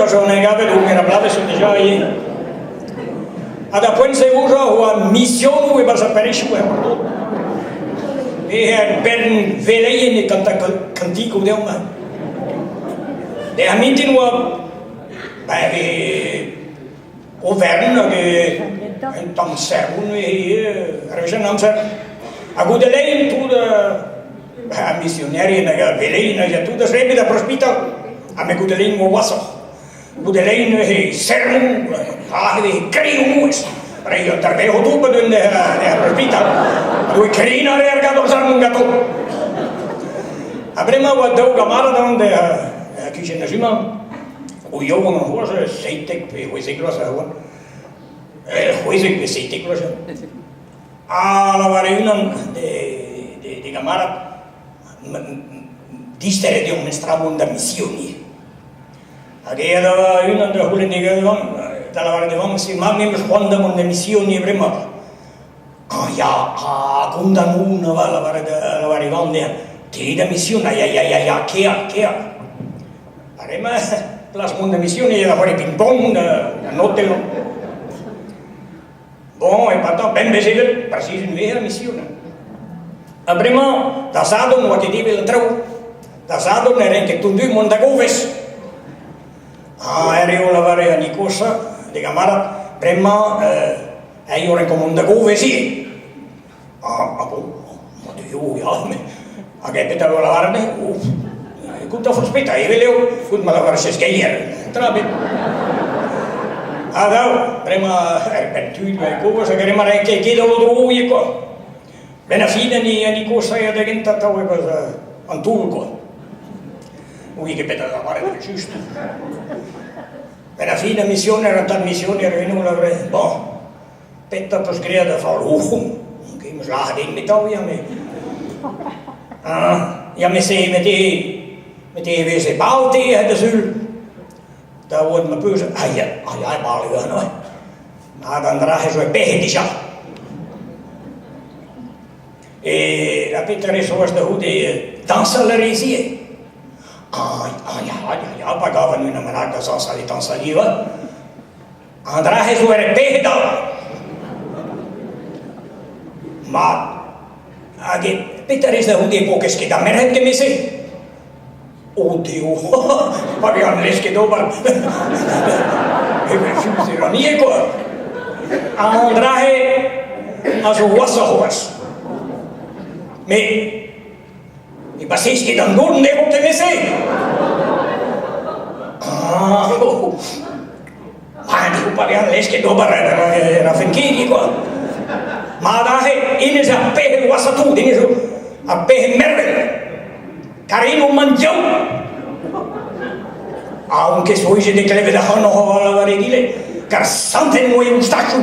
Zo en gavet ouzh ar bloavezh zo dija ivez. Ha da poent-se ouzh oa misionoù e-barzh ar parrezioù er Bordeaux. Me er bern veleien e kantikoù deomp. Dec'h mintin oa ba e overn hag un tamm servon ivez ar wech an amzer. Ha goude lein tout ar misionerien hag ar veleien hag a tout a zrebe da prospital. Ha me goude lein oa gwashoc'h. Goude lein neuze sermoù, aze veze krioù mouezh. Reiñ an tarvezho tout pa deuent d'ar prospital. Ha doe krinañ a reer gant ar sarmon ganto. Ha bremañ oa daou gamarad an da kichen da jumañ. O yaouank an c'hoazh, 17 pe 16 vloaz a oa. 16 pe 17 vloaz. A lavare unan d'e gamarad, dister eo deomp mestramont da misioniñ. Hag aet a oa unan da c'houlenn e vamm, da lavaret d'e vamm, se ma me 'm eus c'hoant da mont da misioniñ bremañ. Ah ya, ha kondanon a va lavaret lavare e vamm dezhañ, te da mision, ya ya ya ya, kea, kea. Ha bremañ, plas mont da misioniñ, e c'hoari ping-pong d'an hotel. Bon, e-pad tamm bemdez evel pa sizhun ivez ar mision. Ha bremañ, da Sadorn oa ket evel an traoù. Da Sadorn e renke tout mont da goves. Ha er eo lavare an Nikosa, d'e gamarad, bremañ eh, eo renko mont da goves ivez. Ah, ah bon, ma eo, ya, met hag e petra eo lavaret dezhe? Ouf, kout a forzh petra, evel eo, kout ma lavarfes geier, tra ebet. Ha daou, bremañ er penn tud e kozh hag emañ ket ket o dro ivez kwa. Benn ar fin an hini kozh a da gentañ taol e an toull kwa. Ouie ket petra lavaret evel-just. Benn ar fin ar misioner, an tad misioner eno lavare, bon, Petra 'peus graet da fall ouc'homp? Ok, 'meus lâret din met ya met... Ah, ya met se met e... met e veze bal-te da sul. Da oad ma peus... Ah ya, ah ya, bal eo neuze. Mat an dra-se zo e pec'hed dija. E ha petra rez c'hoazh da c'houde dañsal a rez ivez? Ah, ah ya, ya, ya, pa gavan unan bennak da zañsal e tañsal ivez. An dra-se zo er pec'hed all. Mat, hag e petra rez da c'houde e pokez ket ar merc'hed kement-se? O Deo, pa vez an lez ket ober. Evel-just e ran ivez kwa. An dra-se a zo gwashoc'h c'hoazh. Met Ne basez ket an dourn dezho kement-se Ah, oh. Ah, n'eo pa vezañ lesket d'ober rafen ket, quoi. Mat aze, hennezh ar pec'hed gwashañ tout, hennezh zo ar pec'hed mervel. Kar eno man diaoul. Ah, on ket soñjet e klevet ac'hanoc'h a lavar egile, kar santet 'moa e moustachoù.